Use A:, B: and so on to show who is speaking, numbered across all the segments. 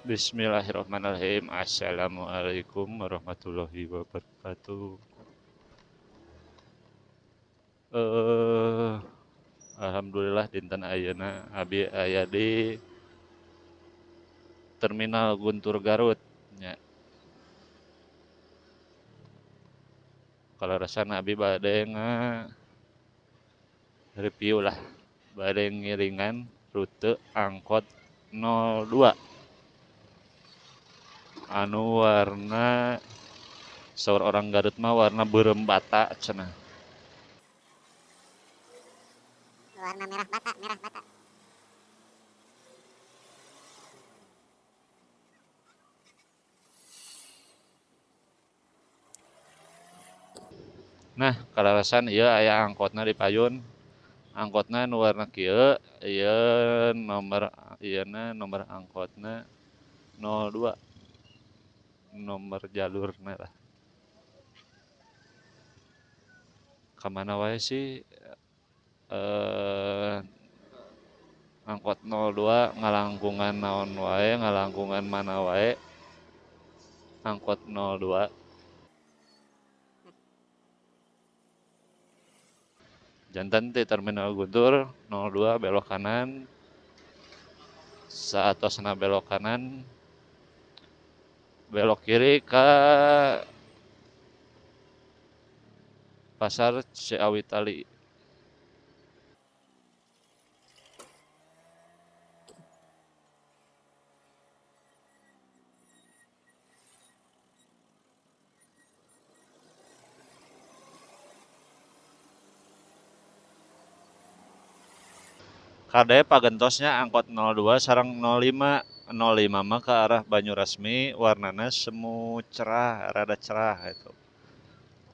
A: Bismillahirrahmanirrahim. Assalamualaikum warahmatullahi wabarakatuh. Alhamdulillah dinten ayeuna abi aya di Terminal Guntur Garut nya. Kaleresan abi bade nga-review lah, bade ngiringan rute angkot 02 anu warna saur orang Garut mah warna beureum bata cenah.
B: Warna merah bata, merah bata.
A: Nah, kaleresan ieu aya angkotna di payun. Angkotna nu warna kieu, ieu nomor ieuna nomor angkotna 02. Nomor jalurna lah. Kamana wae sih angkot 02 ngalangkungan naon wae, ngalangkungan mana wae angkot 02. Janten di Terminal Guntur 02 belok kanan, saatosna belok kanan belok kiri ke Pasar Ciawitali. Kade pagentosnya angkot 02 sareng 05. 05 mah ke arah Banyuresmi, warnana semu cerah, rada cerah itu.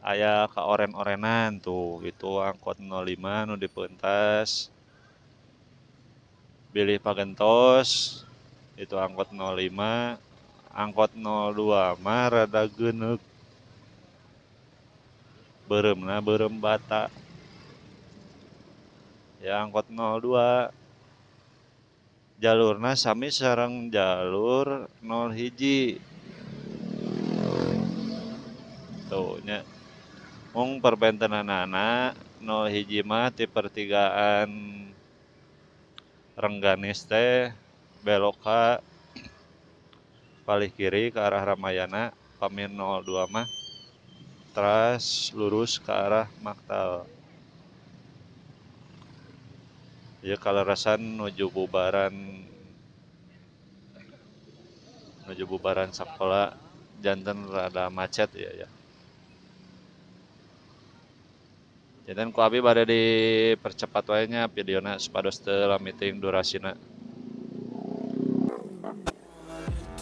A: Aya ka oren-orenan tuh, itu angkot 05 nu dipentas. Bilih pagentos itu angkot 05, angkot 02 mah rada geuneuk. Beureumna beureum bata. Ya angkot 02 jalurna sami sareng jalur 01. Tuh nya. Mung perbentenanana 01 mah ti pertigaan Rengganis teh belok ka palih kiri ke arah Ramayana, pami 02 mah teras lurus ke arah Maktal. Ya kaleresan nuju bubaran sekolah janten rada macet ya ya. Janten ku abi bade dipercepat wae nya videona supados teu lami teuing durasina.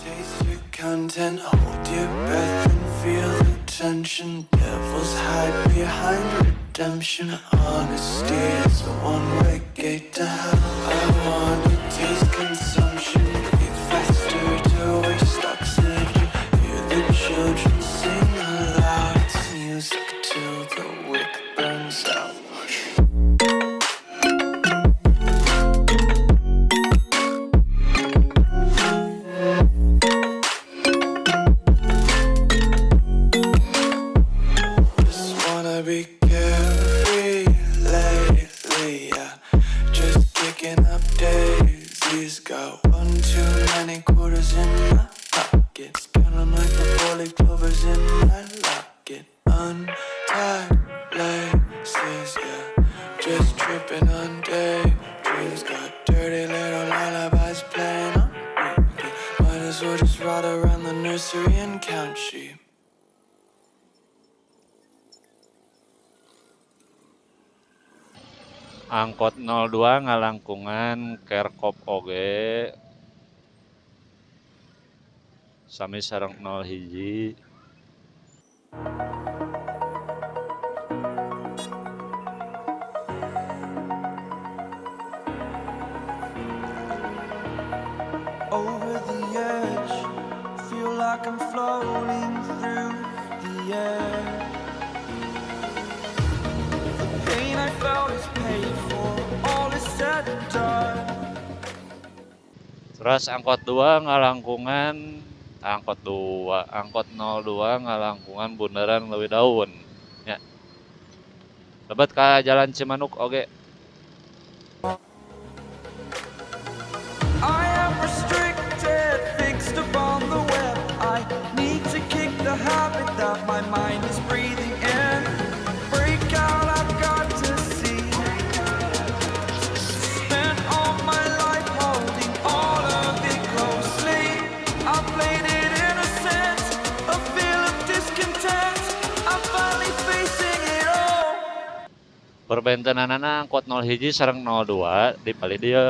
C: Taste your content, hold your breath and feel the tension. Devils hide behind redemption. Honesty is a one-way gate to hell. I wanna taste consumption, breathe faster to waste oxygen. Hear the children sing aloud. It's music till the wick burns out. Just wanna be carefree lately, yeah. Just kicking up daisies. Got one too many quarters in my pockets. Count 'em like the four-leaf clovers in my locket. Untied laces, yeah. Just tripping on daydreams. Got dirty little lullabies playing on repeat. Might as well just ride around the nursery and count sheep.
A: Angkot 02 ngalangkungan Kerkop oge sami sareng 01.
C: Over the edge, feel like I'm floating through the air. The pain I felt is paid for, all is said and done.
A: Terus angkot 2ngalangkungan angkot 2, angkot 02 ngalangkungan Bundaran Leuwi Daun nya. Lebet ka Jalan Cimanuk oge.
C: I am restricted, fixed upon the web. I need to kick the habit that my mind is breathing in. Break out, I've got to see. Spent all my life holding all of it closely. I played it innocent, a feel of discontent. I'm finally facing it all.
A: Perbentenanana angkot 01 sareng 02 di palih dieu.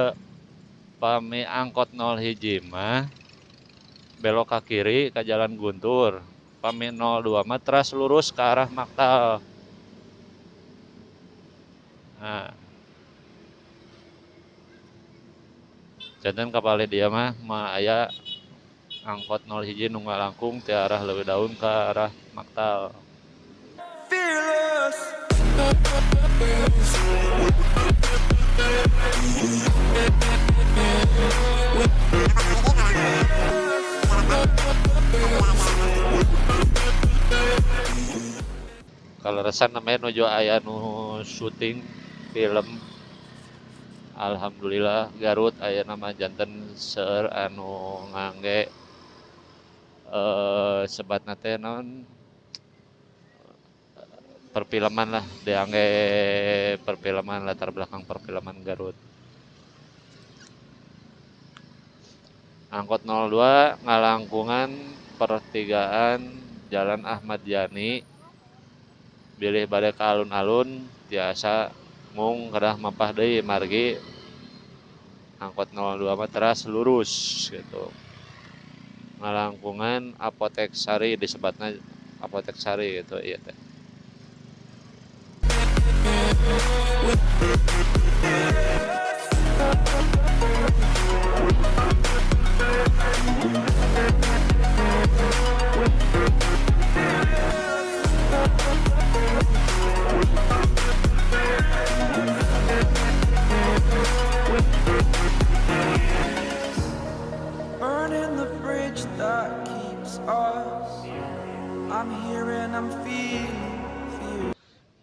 A: Pami angkot 01 mah belok ke kiri ke Jalan Guntur. Pami 02 mah teras lurus ke arah Maktal. Nah. Janten ka palih dieu mah aya angkot 01 nu ngalangkung ti arah Leuwi Daun ke arah Maktal.
C: Fearless.
A: Kaleresan namanya nuju aya nu syuting film. Alhamdulillah Garut aya nama janten seueur anu ngangge sebatna teh naon perfilman lah, diangge perfilman, latar belakang perfilman Garut. Angkot 02 ngalangkungan pertigaan Jalan Ahmad Yani, bilih bade ka alun-alun tiasa mung kedah mapah deui margi angkot 02 mah teras lurus gitu. Ngalangkungan Apotek Sari, disebatna Apotek Sari gitu ieu teh.
C: Burning the bridge that keeps us. I'm here and I'm feeling fear.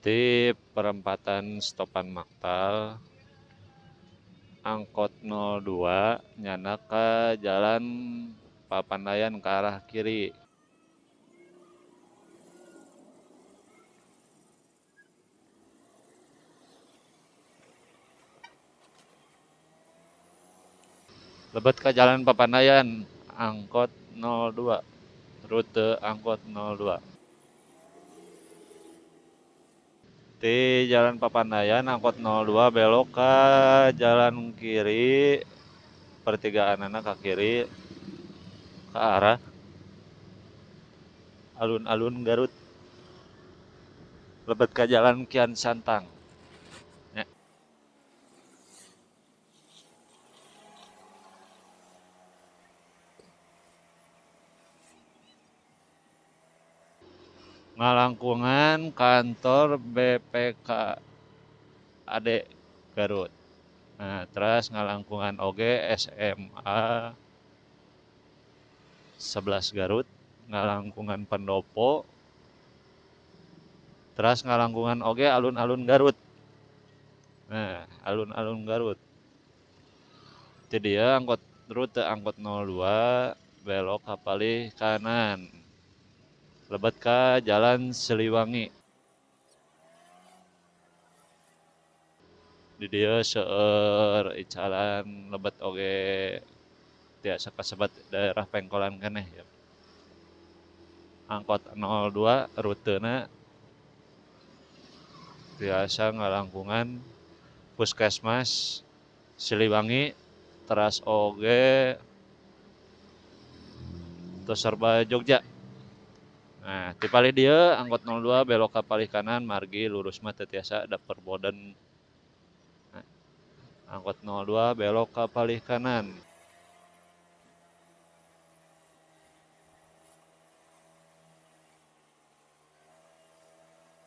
A: Di perempatan Stopan Maktal, angkot 02 nyana ke Jalan Papandayan ke arah kiri. Lebet ke Jalan Papandayan, angkot 02, rute angkot 02. Di Jalan Papandayan angkot 02 belok ke jalan kiri, pertigaan anak ke kiri ke arah alun-alun Garut. Lebet ke Jalan Kian Santang. Ya. Ngalangkungan kantor BPK AD Garut. Nah, terus ngalangkungan oge SMA 11 Garut, ngalangkungan Pendopo, terus ngalangkungan oge alun-alun Garut. Nah, alun-alun Garut. Jadi ya angkot rute angkot 02 belok ke palih kanan. Lebet ke Jalan Siliwangi. Di dieu seueur icalan lebet oge tiasa kasebat daerah Pengkolan keneh ya. Angkot 02 rutena tiasa ngalangkungan Puskesmas Siliwangi, teras oge Toserba Jogja. Nah, di palih dieu angkot 02 belok ke palih kanan margi lurus mah teu tiasa da perboden. Nah, angkot 02 belok ke palih kanan.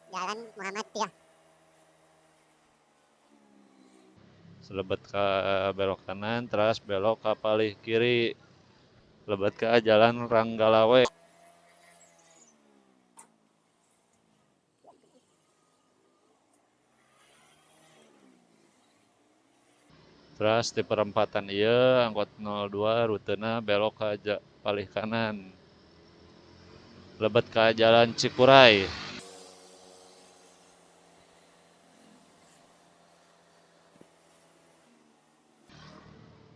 B: Jalan Muhammadiyah.
A: Lebet ke belok kanan, terus belok ke palih kiri, lebet ke Jalan Ranggalawe. Terus di perempatan ieu angkot 02 rutena belok ke palih kanan, lebet ke Jalan Cikuray.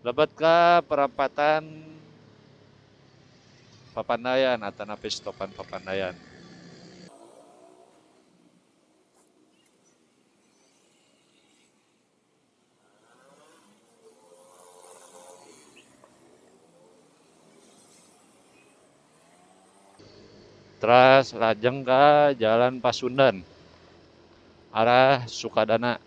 A: Lebet ke perempatan Papandayan atanapi stopan Papandayan. Terus lajeng ke Jalan Pasundan arah Sukadana.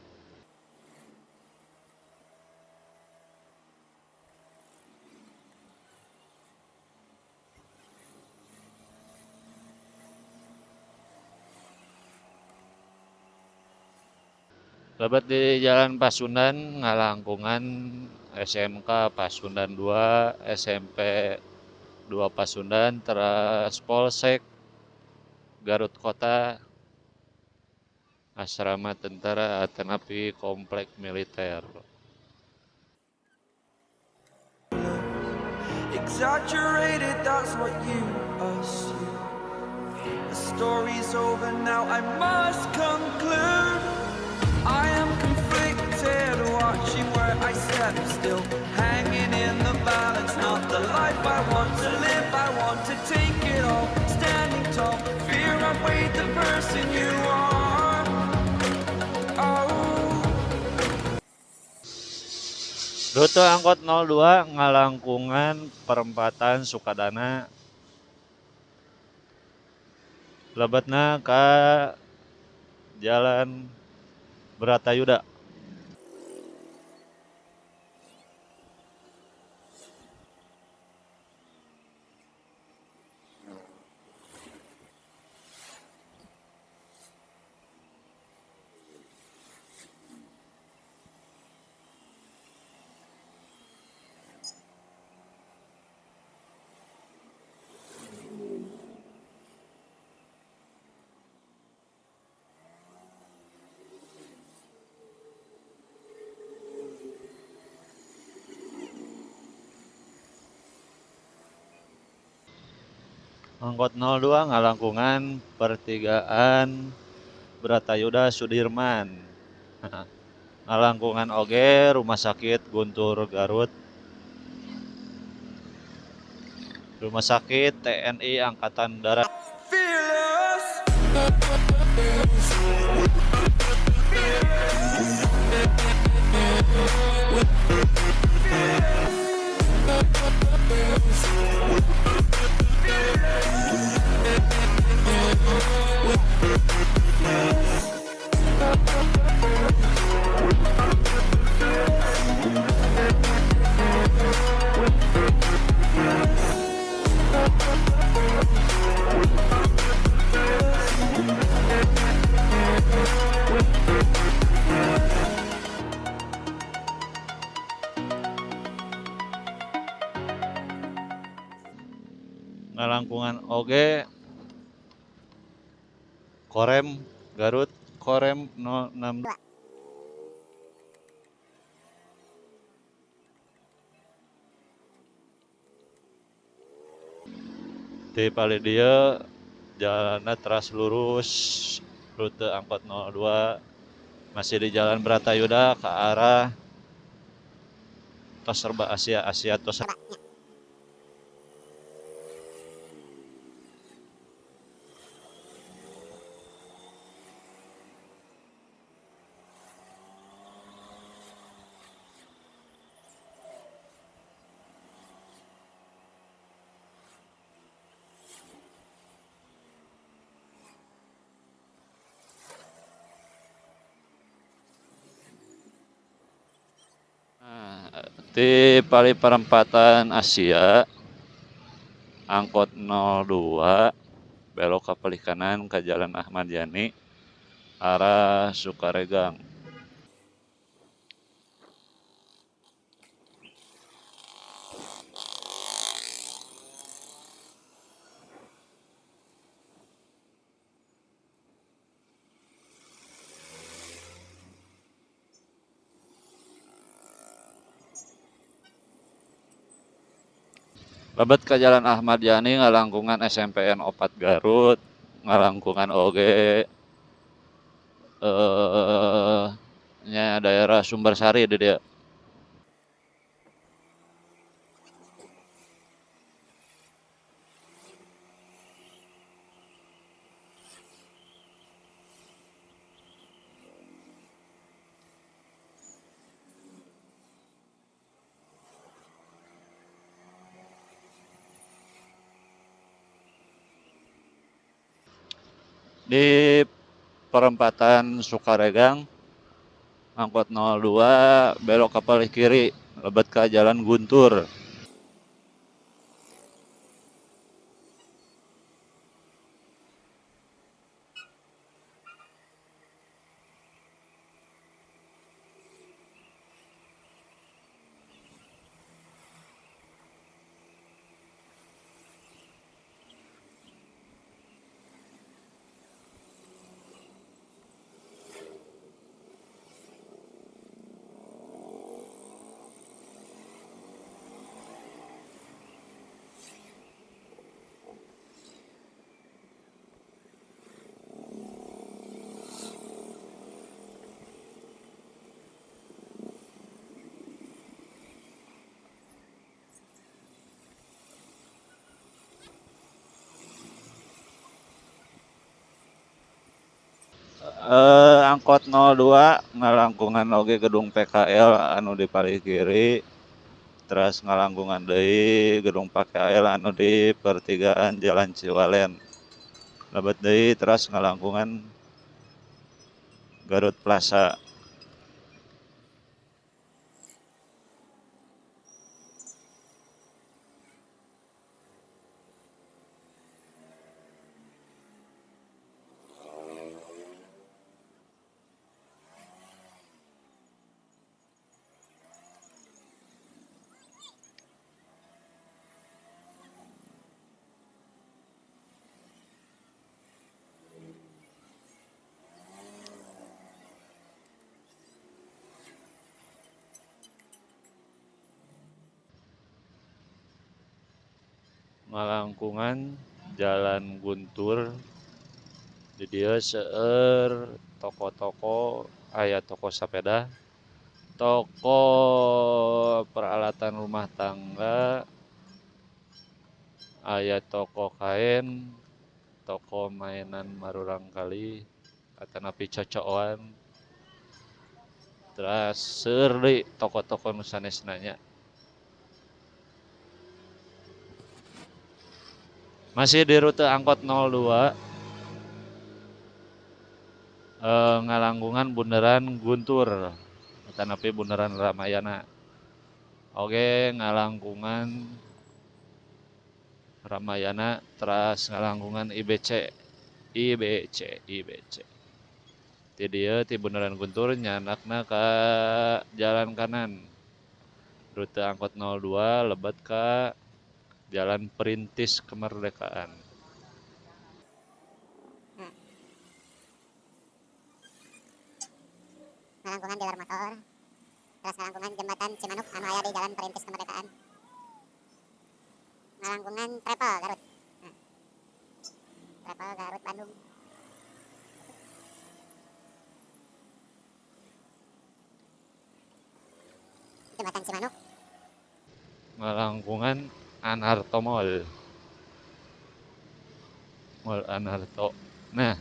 A: Lebet di Jalan Pasundan ngalangkungan SMK Pasundan 2, SMP 2 Pasundan, terus Polsek Garut Kota, Asrama Tentara atanapi Komplek Militer.
C: Exaggerated, that's what you assume. The story's over now, I must conclude. I am conflicted, watching where I step still, hanging in the balance, not the life I want to live. I want to take it all, standing tall, fear I weighed the person you are. Oh.
A: Rute angkot 02 ngalangkungan perempatan Sukadana, lebetna ka Jalan Bratayuda. Angkot 02 ngalangkungan pertigaan Bratayuda Sudirman. Ngalangkungan oge Rumah Sakit Guntur Garut, Rumah Sakit TNI Angkatan Darat.
C: Fearless.
A: Ngalangkungan oge Korem Garut, Korem 06. Di palih dieu jalanna teras lurus rute angkot 02 masih di Jalan Bratayuda ke arah Toserba Asia, Asia Toserba. Di palih perempatan Asia angkot 02 belok ke palih kanan ke Jalan Ahmad Yani arah Sukaregang. Lebet ka Jalan Ahmad Yani ngalangkungan SMPN 4 Garut, ngalangkungan oge nya daerah Sumbersari di dieu. Di perempatan Sukaregang angkot 02 belok ke palih kiri lebet ke Jalan Guntur. Angkot 02 ngalangkungan oge gedung PKL anu di palih kiri, terus ngalangkungan deui gedung PKL anu di pertigaan Jalan Ciwalen. Lebet deui terus ngalangkungan Garut Plaza. Ngalangkungan Jalan Guntur di dieu seueur toko-toko, aya toko sepeda, toko peralatan rumah tangga, aya toko kain, toko mainan marurang kali atanapi cocoan, teras seueur deui toko-toko nu sanesna nya. Masih di rute angkot 02, ngalangkungan Bundaran Guntur atanapi Bundaran Ramayana. Oke, ngalangkungan Ramayana teras ngalangkungan IBC, IBC, IBC. Ti dieu ti Bundaran Guntur nyanakna ka jalan kanan. Rute angkot 02 lebet ka Jalan Perintis Kemerdekaan.
B: Ngalangkungan dealer motor, terus ngalangkungan jembatan Cimanuk anu aya di Jalan Perintis Kemerdekaan. Ngalangkungan Travel Garut. Travel Garut Bandung. Jembatan Cimanuk.
A: Ngalangkungan Anarto Mall. Mall Anarto. Nah,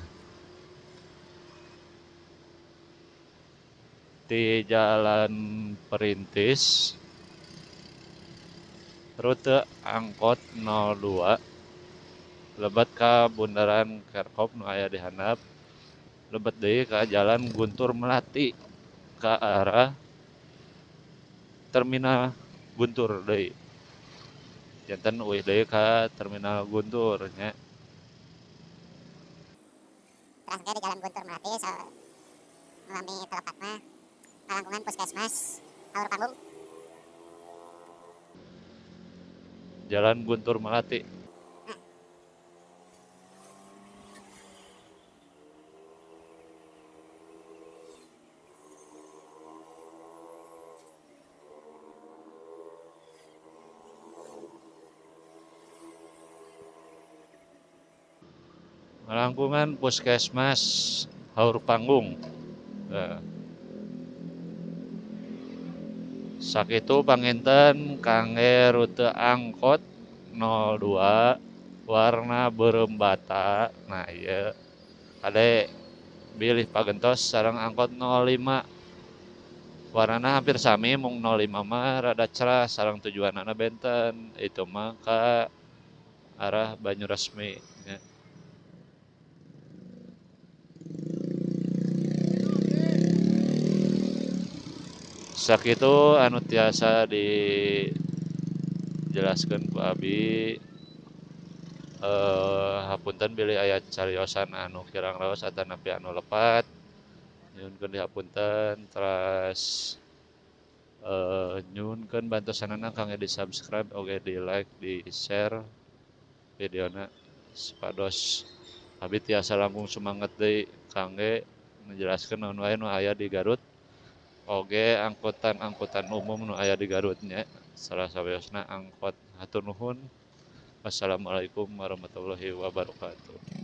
A: di Jalan Perintis rute angkot 02 lebet ka Bundaran Kerkop nu aya di handap, lebet deui ka Jalan Guntur Melati ka arah Terminal Guntur deui. Janten uih deui ka Terminal Guntur nya.
B: Terus di Jalan Guntur Melati melalui telepat mah ngalangkungan Puskesmas Haur Panggung.
A: Jalan Guntur Melati. Ngalangkungan Puskesmas Haurpanggung. Nah. Sakitu panginten kangge rute angkot 02 warna beureum bata. Nah ieu kade bilih pagentos sareng angkot 05 warnana hampir sami mung 05 mah rada cerah sareng tujuanana benten itu mah ka arah Banyuresmi nya. Sakitu anu tiasa dijelaskeun ku abi. Hapunten bilih aya cariosan anu kirang raos atanapi anu lepat, nyuhunkeun dihapunten. Teras nyuhunkeun bantosanana kangge di subscribe oge di like di share videona supados abi tiasa langkung sumanget deui kangge ngajelaskeun naon wae nu aya di Garut oge angkutan-angkutan umum nu aya di Garut nya, salah sawiosna angkot. Hatur nuhun. Wassalamualaikum warahmatullahi wabarakatuh.